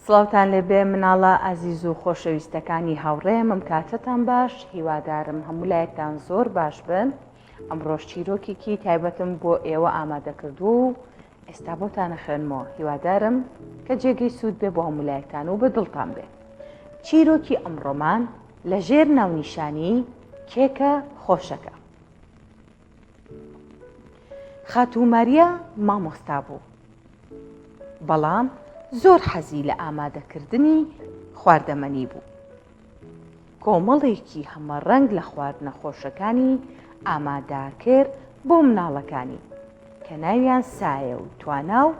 سڵاوتان لێبێ مناڵە ئازیز و خۆشەویستەکانی هاوڕێم ئەم کاتەتان باش هیوادارم هەموو لایەکتان زۆر باش بن ئەمڕۆش چیرۆکێکی تایبەتم بۆ ئێوە ئامادە کردووە و ئێستا بۆتان ئەخوێنمەوە هیوادارم کە جێگەی سوود بێ بۆ هەموو لایەکتان و بە دڵتان بێ چیرۆکی ئەمڕۆمان لە ژێر ناونیشانی کێکە خۆشەکە خاتوو ماریا مامۆستا بوو بەڵام زۆر حەزی لە ئامادەکردنی خواردەمەنی بوو. کۆمەڵێکی هەمەڕەنگ لە خواردنە خۆشەکانی ئاماداکرد بۆ مناڵەکانی کە ناویان سایە و توانا و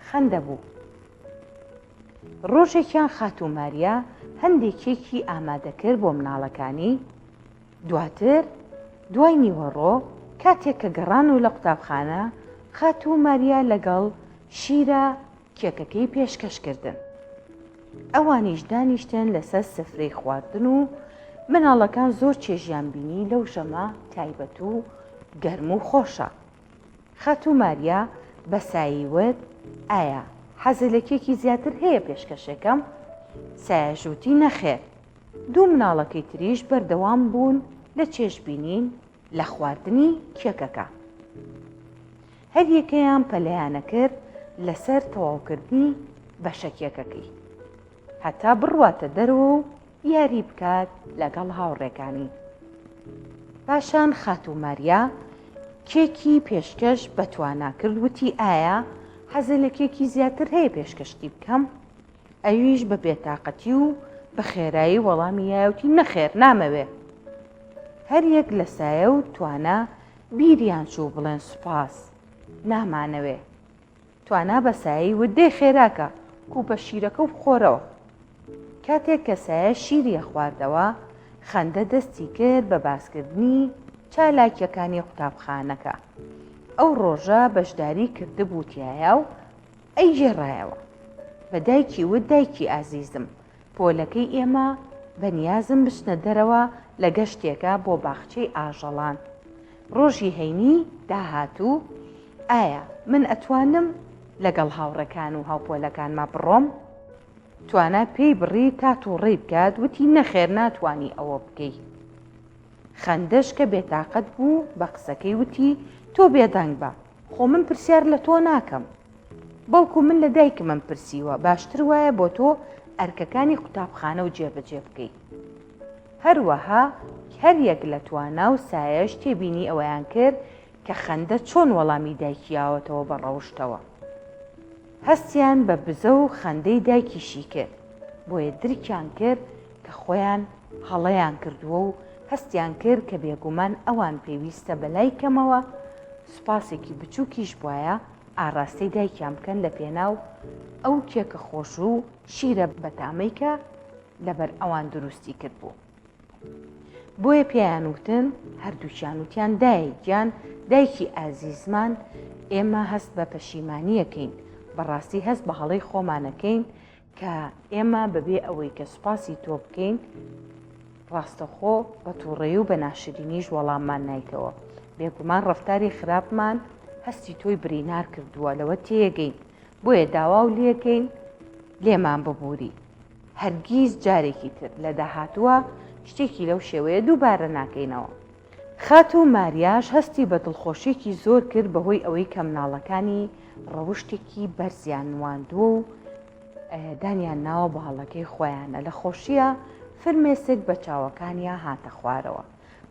خەندە بوو. ڕۆژێکیان خاتوو ماریا هەندێک کێکی ئامادەکرد بۆ مناڵەکانی، دواتر دوای نیوەڕۆ کاتێک کە گەڕانەوە لە قوتابخانە، خاتوو ماریا لەگەڵ شیرە کێکەکەی پێشکەش کردن. ئەوانیش دانیشتن لەسەر سفرەی خواردن و مناڵەکان زۆر چێژیان بینی لەو ژەمە تایبەت و گەرم و خۆشە. خاتوو ماریا بە سایەی وت، ئایا حەزت لە کێکی زیاتر هەیە پێشکەشێکەم؟ سایەش وتی نەخێر. دوو مناڵەکەی تریش بەردەوام بوون لە چێژبینین لە خواردنی کێکەکە. هەریەکەیان پەلەیانەکرد لەسەر تەواوکردنی بەشە کێکەکەی هەتا بڕواتە دەرەوە و یاری بکات لەگەڵ هاوڕێکانی. پاشان خاتوو ماریا کێکی پێشکەش بە توانا کرد وتی ئایا حەزت لە کێکی زیاتر هەیە پێشکەشتی بکەم؟ ئەویش بە بێتاقەتی و بە خێرایی وەڵامی یایەوتی نەخێر نامەوێ. هەریەک لە سایە و توانا بیریان چوو بڵێن سوپاس نامانەوێ. توانا بە سایەی وت دەی خێراکە کوپە شیرەکە و بخۆرەوە. کاتێک کە سایە شیری خواردەوە خەندە دەستی کرد بە باسکردنی چالاکیەکانی قوتابخانەکە ئەو ڕۆژە بەشداری کردبوو تیایا و ئەیگێڕایەوە. بە دایکی وت دایکی ئازیزم پۆلەکەی ئێمە بە نیازن بچنە دەرەوە لە گەشتێکا بۆ باخچەی ئاژەڵان ڕۆژی هەینی داهاتوو ئایا من ئەتوانم لەگەڵ هاوڕێکان و هاوپۆلەکانما بڕۆم؟ توانا پێی بڕی تا توڕەی بکات وتی نەخێر ناتوانی ئەوە بکەی. خەندەش کە بێتاقەت بوو بە قسەکەی وتی تۆ بێدەنگ بە خۆ من پرسیار لە تۆ ناکەم بەڵکو من لە دایکمم پرسیوە باشتر وایە بۆ تۆ ئەرکەکانی قوتابخانە و جێبەجێ بکەی. هەروەها هەریەک لە توانا و سایەش تێبینی ئەوەیان کرد کە خەندە چۆن وەڵامی دایکی یاوەتەوە بە ڕەوشتەوە. هەستیان بە بزە و خەندەی دایکیشی کرد، بۆیە درکیان کرد کە خۆیان هەڵەیان کردووە و هەستیان کرد کە بێگومان ئەوان پێویستە بەلای کەمەوە سوپاسێکی بچووکیش بوایە ئاڕاستەی دایکیان بکەن لە پێناو ئەو کێکە خۆش و شیرە بەتامەی کە لەبەر ئەوان دروستی کردبوو. بۆیە پێیان وتن، هەردووکیان وتیان دایە گیان، دایکی ئازیزمان، ئێمە هەست بە پەشیمانییەکەین، بەڕاستی هەست بە هەڵەی خۆمانەکەین کە ئێمە بەبێ ئەوەی کە سوپاسی تۆ بکەین، ڕاستەخۆ بە تووڕەیی و بە ناشرینیش وەڵاممان نایتەوە. بێگومان ڕەفتاری خراپمان هەستی تۆی برینار کردووە، لەوە تێگەین، بۆیە داواو لێکەین لێمان ببووری. هەرگیز جارێکی تر لە داهاتووە شتێکی لەو شێوەیە دووبارە ناکەینەوە. خاتوو ماریاش هەستی بە دڵخۆشیەکی زۆر کرد بەهۆی ئەوەی کە مناڵەکانی ڕەوشتێکی بەرزیان نواندووە و دانیان ناوە بە هەڵەکەی خۆیانە لە خۆشیە فرمێسک بە چاوەکانیا هاتە خوارەوە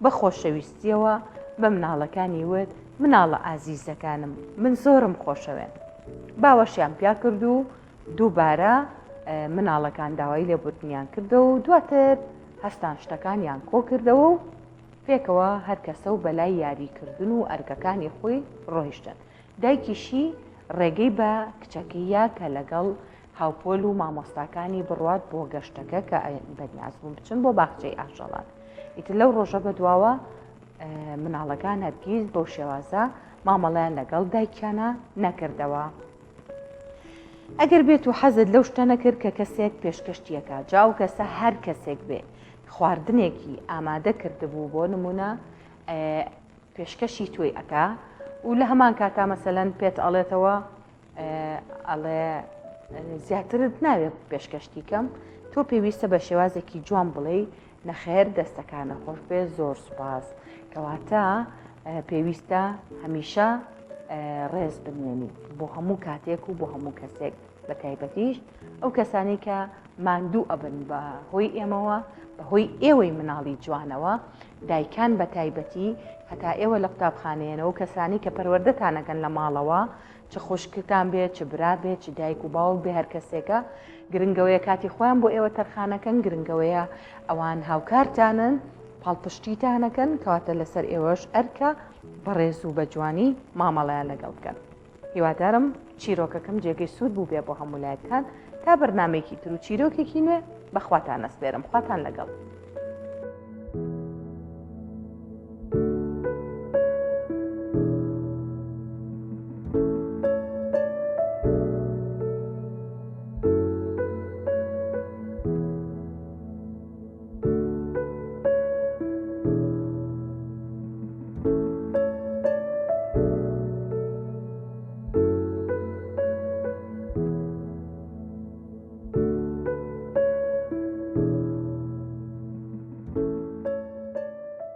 بە خۆشەویستیەوە بە مناڵەکانی وت مناڵە ئازیزەکانم من زۆرم خۆشەوێن باوەشیان پیا کرد و دووبارە مناڵەکان داوای لێبوردنیان کردەوە و دواتر هەستان شتەکانیان کۆکردەوە و پێکەوە هەر کەسە و بەلای یاریکردن و ئەرکەکانی خۆی ڕۆیشتن. دایکیشی ڕێگەی بە کچەکەی یا کە لەگەڵ هاوپۆل و مامۆستاکانی بڕوات بۆ گەشتەکە کە بەنیاز بوون بچن بۆ باخچەی ئاژەڵان. ئیتر لەو ڕۆژە بەدواوە مناڵەکان هەرگیز بەو شێوازە مامەڵەیان لەگەڵ دایکیانە نەکردەوە. ئەگەر بێت و حەزت لەو شتە نەکرد کە کەسێک پێشکەشتیەکە جا ئەو کەسە هەر کەسێک بێ خواردنێکی ئامادە کردبوو بۆ نمونە پێشکەشی تۆی ئەکا و لە هەمان کاتا مەسەلەن پێت ئەڵێتەوە ئەڵێ. زیاترت ناوێت پێشکەشتی کەم تۆ پێویستە بە شێوازێکی جوان بڵێی نەخێر دەستەکانە خۆش بێ زۆر سوپاس کەواتە پێویستە هەمیشە ڕێز بنوێنی بۆ هەموو کاتێک و بۆ هەموو کەسێک بە تایبەتیش ئەو کەسانی کە ماندوو ئەبن بە هۆی ئێمەوە بە هۆی ئێوەی مناڵی جوانەوە دایکان بە تایبەتی هەتا ئێوە لە قوتابخانەیەنەوە کەسانی کە پەروەردەتانەکەن لە ماڵەوە چ خوشکتان بێ چ برا بێ چ دایک و باوک بێ هەر کەسێکە گرنگەوەیە کاتی خۆیان بۆ ئێوە تەرخانەکەن گرنگەوەیە ئەوان هاوکارتانن پاڵپشتیتانەکەن کەواتە لەسەر ئێوەش ئەرکە بەڕێز و بە جوانی مامەڵەیان لەگەڵ بکەن هیوادارم چیرۆکەکەم جێگەی سوود بوو بێ بۆ هەموو لایەکتان تا بەرنمەیەکی تر و چیرۆکێکی نوێ بەخواتان ئەسپێرم خواتان لەگەڵ.